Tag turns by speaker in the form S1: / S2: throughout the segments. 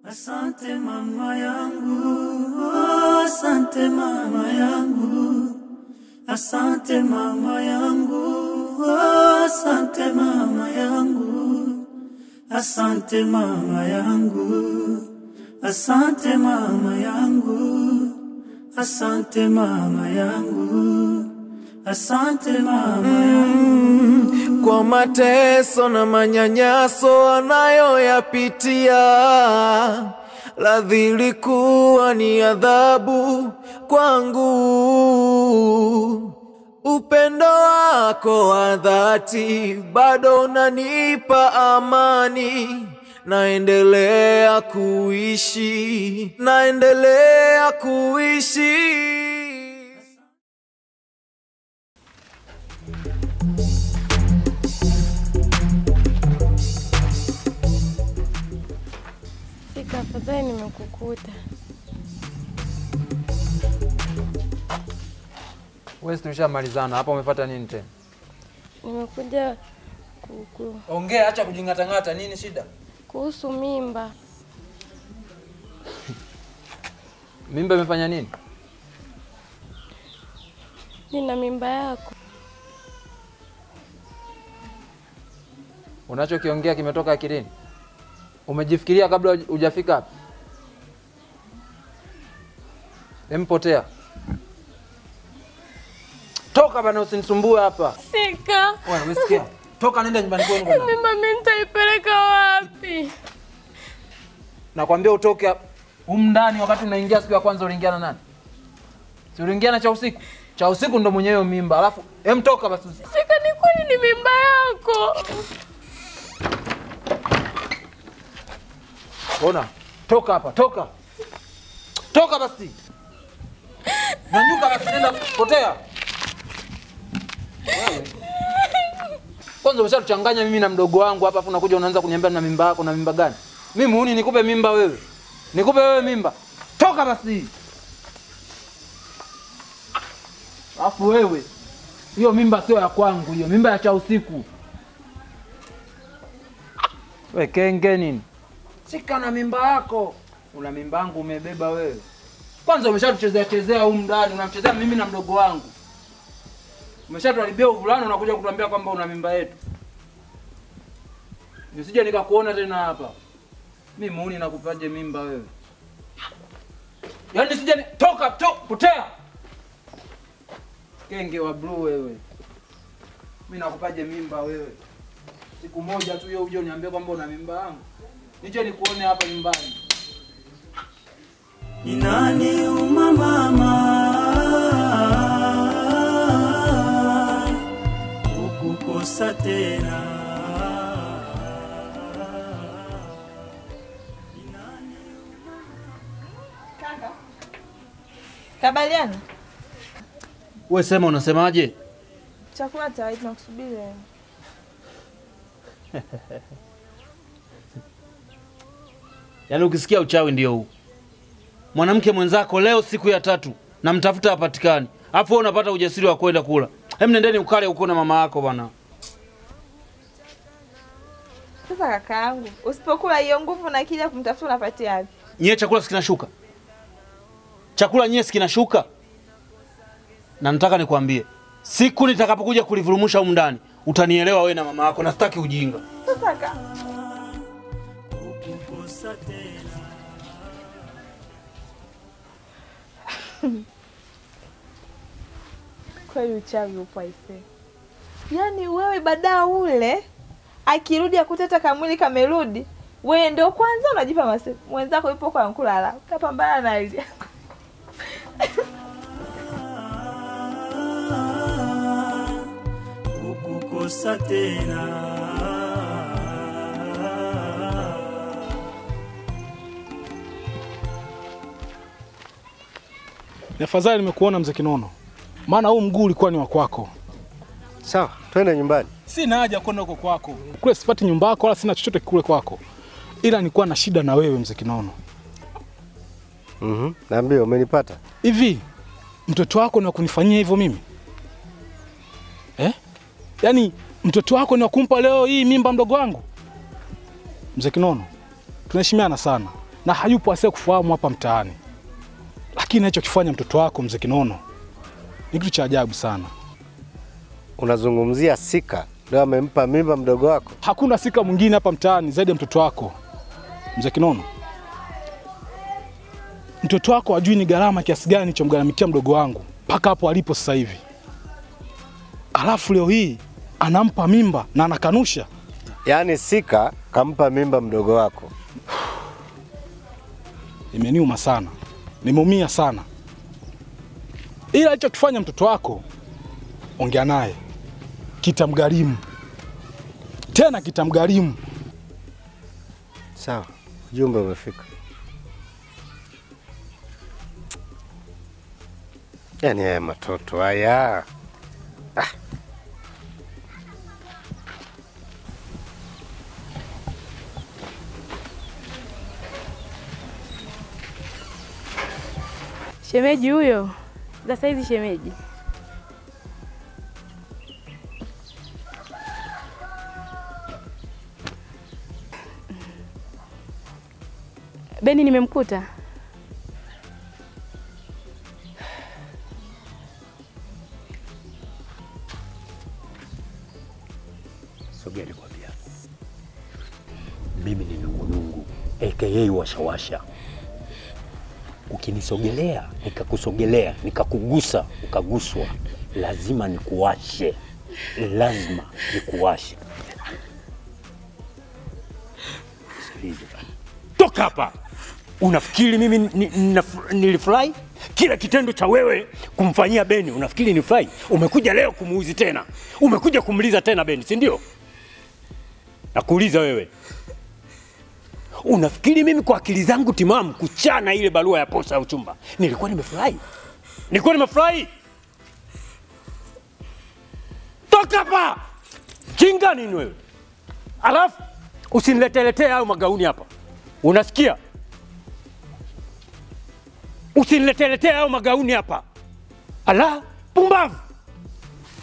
S1: Asante mama yangu, asante mama yangu, asante mama yangu, asante mama yangu, asante mama yangu, asante mama yangu, asante mama yangu, asante mama yangu.
S2: Kwa mateso na manyanyaso anayoyapitia, radhi ilikuwa ni adhabu kwangu. Upendo wako wa dhati bado unanipa amani, naendelea kuishi, naendelea kuishi.
S3: Sika, afadhali nimekukuta.
S4: Wewe tulishamalizana hapa, umefuata nini tena?
S3: Nimekuja
S4: Ongea, acha kujingatangata, nini shida?
S3: Kuhusu mimba.
S4: Mimba imefanya nini?
S3: Nina mimba yako.
S4: Unachokiongea kimetoka akilini? Umejifikiria kabla hujafika hapa? Empotea. Toka bana, usinisumbue hapa.
S3: Sika.
S4: Wewe umesikia? Toka nenda nyumbani kwenu bana.
S3: Mimba mimi nitaipeleka wapi?
S4: Nakwambia utoke humu ndani. Wakati unaingia siku ya kwanza uliingia na nani? Si uliingia na cha usiku? Cha usiku ndo mwenyewe mimba. Alafu toka basi.
S3: Sika, ni kweli ni mimba yako.
S4: Ona, toka hapa, toka. Toka basi. Nanyuka basi, nenda potea. Wewe. Kwanza umeshatuchanganya mimi na mdogo wangu hapa, afu unakuja unaanza kuniambia na mimba yako, na mimba gani? Mimi muuni nikupe mimba wewe? Nikupe wewe mimba? Toka basi. Alafu wewe, hiyo mimba sio ya kwangu, hiyo mimba ya cha usiku. Wewe kenge nini? Sika na mimba yako. Una mimba yangu umebeba wewe. Kwanza umeshatuchezea chezea humu ndani, unamchezea mimi na mdogo wangu. Umeshatuharibia uvulana, unakuja kutuambia kwamba una mimba yetu. Nisije nikakuona tena hapa. Mimi muuni nakupaje mimba wewe? Yaani nisije toka, toka, potea. Kenge wa blue wewe. Mimi nakupaje mimba wewe? Siku moja tu hiyo uje uniambie kwamba una mimba yangu. Nije nikuone hapa nyumbani.
S1: Ni nani mama ukukosa tena?
S5: Kaka. Kabaliana.
S6: Wewe sema unasemaje?
S5: Chakula tayari, tunakusubiri wewe.
S6: Yaani ukisikia uchawi ndio huu. Mwanamke mwenzako leo siku ya tatu namtafuta hapatikani. Alafu wewe unapata ujasiri wa kwenda kula. Hem, nendeni ukale huko na mama yako bwana.
S5: Sasa kakaangu, usipokula hiyo nguvu na kile kumtafuta unapatia wapi?
S6: Nyie chakula sikinashuka. Chakula nyie sikinashuka. Na nataka nikwambie, siku nitakapokuja kulivurumusha humu ndani, utanielewa wewe na mama yako, na sitaki ujinga.
S5: Sasa kaka. Kweli uchawi upo aisee. Yaani wewe baada ule akirudi akuta hata kamwili kamerudi, wewe ndio kwanza unajipa mase. Mwenzako yupo kwa kulala. Utapambana na hili.
S1: Ukukosa tena.
S7: Ni afadhali nimekuona Mzee Kinono, maana huu mguu ulikuwa ni wa kwako.
S8: Sawa, twende nyumbani.
S7: Sina haja kwenda huko kwako. Kule sipati nyumba yako wala sina chochote kule kwako. Ila nilikuwa na shida na wewe Mzee Kinono.
S8: Naambia umenipata.
S7: Hivi mtoto wako ni kunifanyia hivyo mimi? Eh? Yaani mtoto wako ni kumpa leo hii mimba mdogo wangu? Mzee Kinono, tunaheshimiana sana. na hayupo asiyekufahamu hapa mtaani. Lakini anachokifanya mtoto wako Mzee Kinono ni kitu cha ajabu sana.
S8: Unazungumzia Sika ndio amempa mimba mdogo wako?
S7: Hakuna Sika mwingine hapa mtaani zaidi ya mtoto wako Mzee Kinono. Mtoto wako hajui ni gharama kiasi gani chomgharamikia mdogo wangu mpaka hapo alipo sasa hivi. Alafu leo hii anampa mimba na anakanusha.
S8: Yaani Sika kampa mimba mdogo wako.
S7: Imeniuma sana. Nimeumia sana. Ila alichokifanya mtoto wako, ongea naye, kitamgharimu. Tena kitamgharimu.
S8: Sawa, ujumbe umefika. Yaani haya matoto haya. Ah.
S3: Shemeji huyo. Za saizi shemeji. Beni nimemkuta.
S9: Sogea nikwambia. Mimi ni Nungunungu, aka Washawasha. Ukinisogelea, nikakusogelea, nikakugusa, ukaguswa, lazima nikuwashe. Lazima nikuwashe. Sikiliza. Toka hapa. Unafikiri mimi nilifurahi? Kila kitendo cha wewe kumfanyia Beni, unafikiri nifurahi? Umekuja leo kumuuzi tena. Umekuja kumliza tena Beni, si ndio? Nakuuliza wewe. Unafikiri mimi kwa akili zangu timamu kuchana ile barua ya posa ya uchumba nilikuwa nimefurahi? Nilikuwa nimefurahi? Toka hapa! Jinga nini wewe? Alafu usinileteletee hayo magauni hapa. Unasikia? Usinileteletee hayo magauni hapa. Ala, pumbavu.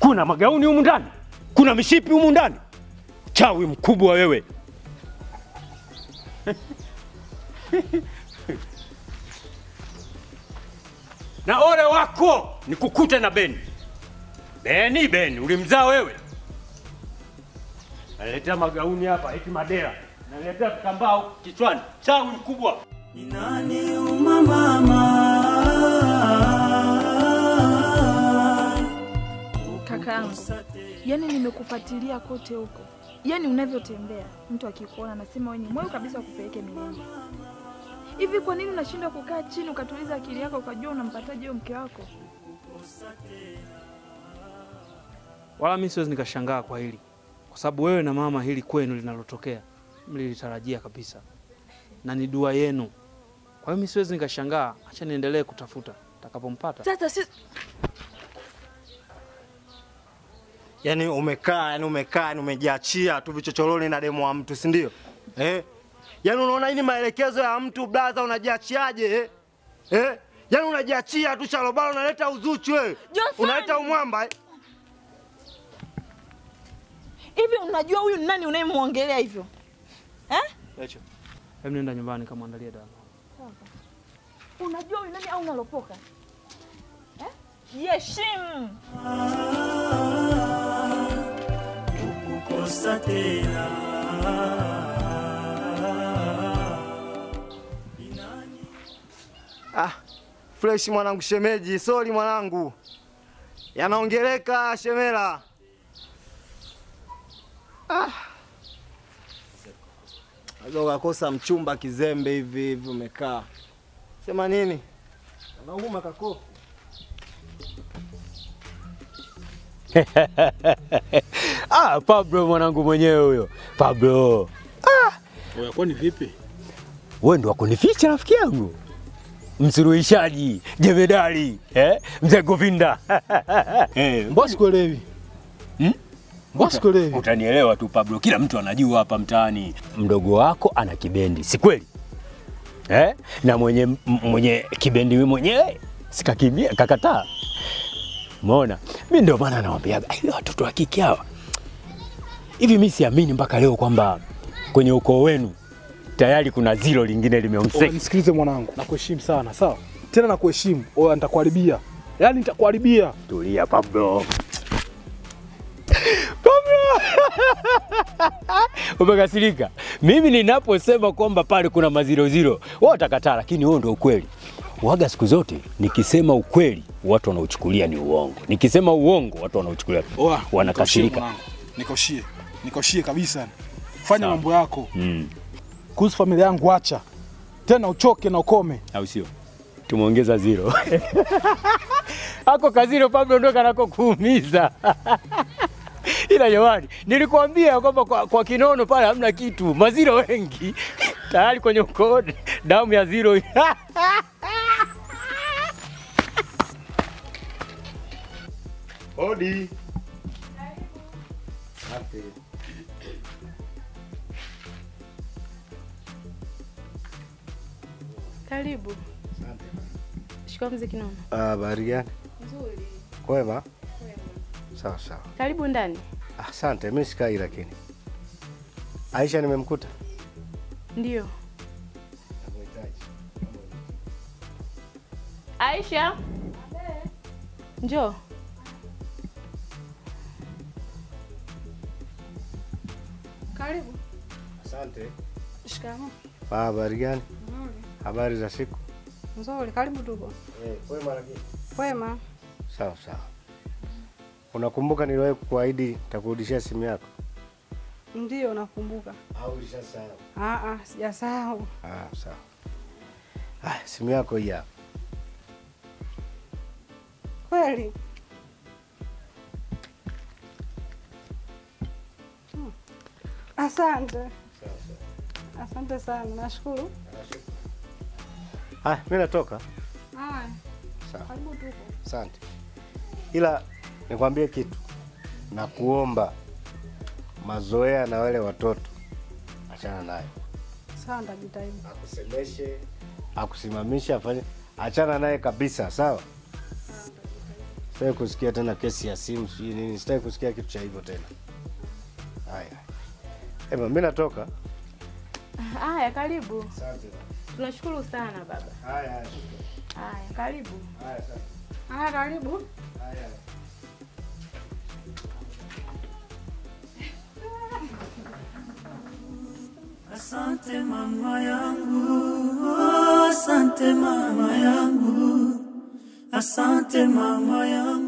S9: Kuna magauni humu ndani? Kuna mishipi humu ndani? Chawi mkubwa wewe. Na ole wako nikukute na Beni. Beni Beni ulimzaa wewe. Naletea magauni hapa eti madera. Naletea kitambaa kichwani. Chawi mkubwa.
S1: Inaniuma mama.
S5: Kakaangu, yani nimekufuatilia kote huko. Yaani unavyotembea, mtu akikuona anasema wewe ni moyo kabisa kupeleke milele. Hivi kwa nini unashindwa kukaa chini ukatuliza akili yako ukajua unampataje huyo mke wako?
S6: Wala mimi siwezi nikashangaa kwa hili. Kwa sababu wewe na mama hili kwenu linalotokea mlilitarajia kabisa. Na ni dua yenu. Kwa hiyo mimi siwezi nikashangaa, acha niendelee kutafuta nitakapompata.
S5: Sasa si
S10: Yaani umekaa, yani umejiachia tu vichochoroni na demo wa mtu, si ndio? Eh? Yaani unaona hii ni maelekezo ya mtu brother, unajiachiaje eh? Eh? Yaani unajiachia tu sharobalo, unaleta uzuchu wewe. Unaleta umwamba.
S5: Hivi unajua huyu nani unayemuongelea hivyo? Eh?
S6: Lecho. Hebu nenda nyumbani kamwandalie dawa.
S5: Sawa. Unajua huyu nani au unalopoka? Eh? Yeshim.
S1: Kukosa tena.
S10: Ah, fresh mwanangu shemeji, sorry mwanangu. Yanaongeleka shemela. Ah. Ukakosa mchumba kizembe hivi hivi umekaa. Sema nini? Anauma kako.
S9: Ah, Pablo mwanangu mwenyewe huyo. Pablo. Ah.
S7: Wewe kwani vipi?
S9: Wewe ndo wakunificha rafiki yangu. Msuruhishaji, jemedali, eh? Mzee Govinda. Eh,
S7: mbona sikuelewi? Mbona sikuelewi?
S9: Utanielewa tu Pablo, kila mtu anajua hapa mtaani. Mdogo wako ana kibendi, si kweli? Eh? Na mwenye kibendi wewe mwenyewe sikakimbia, kakataa. Umeona? Mimi ndio maana nawaambiaga, watoto wa kike hawa. Hivi mimi siamini mpaka leo kwamba kwenye ukoo wenu Tayari kuna zero lingine limeongezeka.
S7: Nisikilize mwanangu, nakuheshimu sana, sawa? Tena nakuheshimu. Oya, nitakuharibia. Yaani nitakuharibia.
S9: Tulia Pablo. Pablo. Umekasirika. Mimi ninaposema kwamba pale kuna maziro zero, wao watakataa, lakini huo ndio ukweli. Waga siku zote nikisema ukweli watu wanauchukulia ni uongo. Nikisema uongo watu wanauchukulia wanakasirika.
S7: Nikoshie. Nikoshie kabisa. Fanya mambo yako. Kuhusu familia yangu acha. Tena uchoke na ukome.
S9: Au sio? Tumeongeza zero. Hako kaziro Pablo ndio kanako kuumiza. Ila Yohani, nilikuambia kwamba kwa kinono pale hamna kitu. Maziro wengi. Tayari kwenye ukoo damu ya zero.
S8: Hodi. Asante.
S3: Karibu.
S8: Asante.
S3: Shikamoo mzee Kinono.
S8: Habari gani?
S3: Nzuri.
S8: Kwema? Kwema. Sawa sawa.
S3: Karibu ndani.
S8: Asante, mimi sikai lakini. Aisha nimemkuta?
S3: Ndio.
S8: Namuhitaji.
S3: Aisha. Njoo.
S11: Karibu.
S8: Asante.
S11: Shikamoo.
S8: Habari gani?
S11: Nzuri.
S8: Habari za siku?
S11: Nzuri, karibu tuko.
S8: Kwema lakini.
S11: Kwema.
S8: Sawa sawa. Unakumbuka niliwahi kukuahidi nitakurudishia simu yako?
S11: Ndio nakumbuka.
S8: Au ulishasahau?
S11: Sijasahau.
S8: Sawa. Simu yako hii hapa.
S11: Kweli? Asante.
S8: Sawa sawa.
S11: Asante sana, nashukuru.
S8: Mimi natoka.
S11: Haya.
S8: Sawa.
S11: Karibu tuko.
S8: Asante. Ila nikwambie kitu. Nakuomba mazoea na wale watoto achana nayo.
S11: Sawa, nitajitahidi.
S8: Akusemeshe, akusimamishe, afanye, achana naye kabisa, sawa? Sitaki kusikia tena kesi ya simu sijui nini, sitaki kusikia kitu cha hivyo tena. Haya. Ema, mimi natoka.
S3: Haya, karibu.
S8: Asante.
S3: Tunashukuru sana baba.
S8: Haya,
S3: haya, karibu.
S8: Haya, asante.
S11: Haya, karibu.
S8: Haya.
S1: Asante mama yangu, asante mama yangu, asante mama yangu.